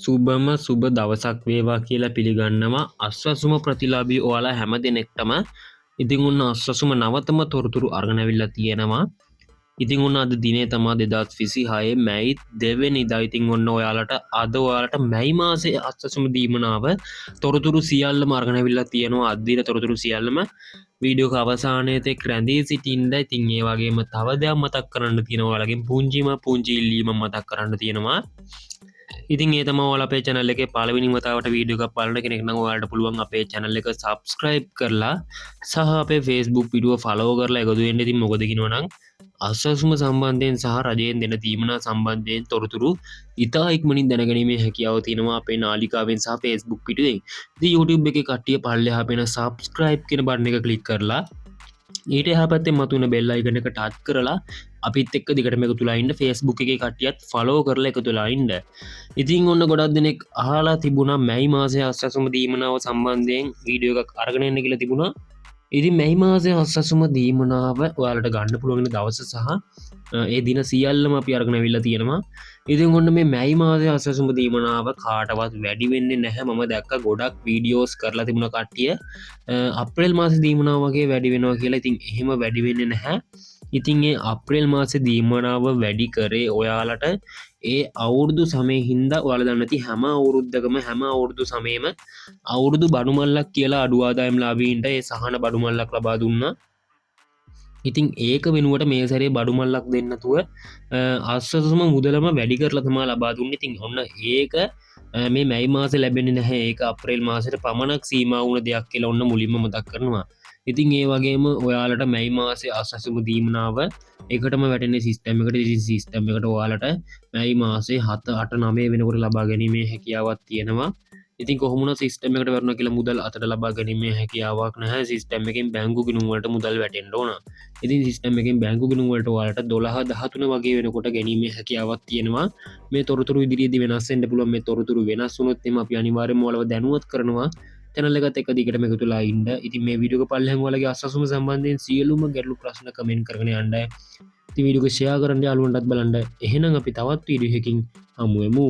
සුබම සුබ දවසක් වේවා කියලා පිළිගන්නවා අස්වැසුම ප්‍රතිලාභී ඔයාලා හැම දෙනෙක්ටම. ඉතින් ඔන්න අස්වැසුම නවතම තොරතුරු අරගෙන ඇවිල්ලා තියෙනවා. ඉතින් ඔන්න අද දිනේ තමා 2026 මැයි 2 වෙනිදා. ඉතින් ඔන්න ඔයාලට අද ඔයාලට මැයි මාසේ අස්වැසුම දීමනාව තොරතුරු සියල්ලම අරගෙන ඇවිල්ලා තියෙනවා. අද දින තොරතුරු සියල්ලම වීඩියෝ එක අවසානයේ තෙක් රැඳී සිටින්න. ඉතින් ඒ වගේම තව දෙයක් මතක් කරන්න තියෙනවා. ඔයාලගෙන් පුංචිම පුංචි ඉල්ලීමක් මතක් කරන්න තියෙනවා. ඉතින් ඒ තමයි ඔයාලා අපේ channel එකේ පළවෙනි වතාවට වීඩියෝ එකක් බලන කෙනෙක් නම් ඔයාලට පුළුවන් අපේ channel එක subscribe කරලා සහ අපේ Facebook පිටුව follow කරලා එකතු වෙන්න. ඉතින් මොකද කියනවා නම් අස්වැසුම සම්බන්ධයෙන් සහ රජයෙන් දෙන දීමනා සම්බන්ධයෙන් තොරතුරු ඉතා ඉක්මනින් දැනගැනීමේ හැකියාව තියෙනවා අපේ නාලිකාවෙන් සහ Facebook පිටුවෙන්. ඉතින් YouTube එකේ කට්ටිය පල්ලෙහා පෙන subscribe කියන බටන් එක ක්ලික් කරලා ඊට එහා පැත්තෙන් මතුවෙන බෙල් අයිකන් එක ටච් කරලා අපිත් එක්ක දිගටම එකතු වෙලා ඉන්න. Facebook එකේ කට්ටියත් ෆලෝ කරලා එකතු වෙලා ඉන්න. ඉතින් ඔන්න ගොඩක් දෙනෙක් අහලා තිබුණා මැයි මාසයේ අස්වැසුම දීමනාව සම්බන්ධයෙන් වීඩියෝ එකක් අරගෙන එන්න කියලා තිබුණා. ඉතින් මැයි මාසයේ අස්වැසුම දීමනාව ඔයාලට ගන්න පුළුවන් වෙන දවස සහ ඒ දින සියල්ලම අපි අරගෙන ඇවිල්ලා තියෙනවා. ඉතින් ඔන්න මේ මැයි මාසයේ අස්වැසුම දීමනාව කාටවත් වැඩි වෙන්නේ නැහැ. මම දැක්ක ගොඩක් වීඩියෝස් කරලා තිබුණ කට්ටිය අප්‍රේල් මාසේ දීමනාව වගේ වැඩි වෙනවා කියලා. ඉතින් එහෙම වැඩි වෙන්නේ නැහැ. ඉතින් ඒ අප්‍රේල් මාසේ දීමනාව වැඩි කරේ ඔයාලට ඒ අවුරුදු සමයේ හින්දා. ඔයාලා දන්නේ නැති හැම අවුරුද්දකම හැම අවුරුදු සමයේම අවුරුදු බඩු මල්ලක් කියලා අඩු ආදායම් ලාභීන්ට ඒ සහන බඩු මල්ලක් ලබා දුන්නා. ඉතින් ඒක වෙනුවට මේ සැරේ බඩු මල්ලක් දෙන්න නැතුව අස්වැසුම මුදලම වැඩි කරලා තමා ලබා දුන්නේ. ඉතින් ඔන්න ඒක මේ මැයි මාසේ ලැබෙන්නේ නැහැ. ඒක අප්‍රේල් මාසෙට පමණක් සීමා වුණ දෙයක් කියලා ඔන්න මුලින්ම මතක් කරනවා. ඉතින් ඒ වගේම ඔයාලට මැයි මාසේ අස්වැසුම දීමනාව එකටම වැටෙන්නේ සිස්ටම් එකට. ඉතින් සිස්ටම් එකට ඔයාලට මැයි මාසේ 7 8 9 වෙනකොට ලබා ගැනීමේ හැකියාවක් තියෙනවා. ඉතින් කොහොම වුණත් සිස්ටම් එකට වැටුණා කියලා මුදල් අතට ලබා ගැනීමේ හැකියාවක් නැහැ. සිස්ටම් එකෙන් බැංකු ගිණුම් වලට මුදල් වැටෙන්න ඕන. ඉතින් සිස්ටම් එකෙන් බැංකු ගිණුම් වලට ඔයාලට 12 13 වගේ වෙනකොට ගැනීමේ හැකියාවක් තියෙනවා. මේ තොරතුරු ඉදිරියේදී වෙනස් වෙන්න පුළුවන්. මේ තොරතුරු වෙනස් වුණොත් එimhe අපි අනිවාර්යයෙන්ම ඔයාලව දැනුවත් කරනවා. චැනල් එකත් එක්ක දිගටම එකතු වෙලා ඉන්න. ඉතින් මේ වීඩියෝ එක පල්ලෙහාන් ඔයාලගේ අස්වැසුම සම්බන්ධයෙන් සියලුම ගැටලු ප්‍රශ්න කමෙන්ට් කරගෙන යන්න. ඉතින් වීඩියෝ එක ෂෙයා කරන්න යාළුවන්ටත් බලන්න. එහෙනම් අපි තවත් වීඩියෝ එකකින් හමු වෙමු.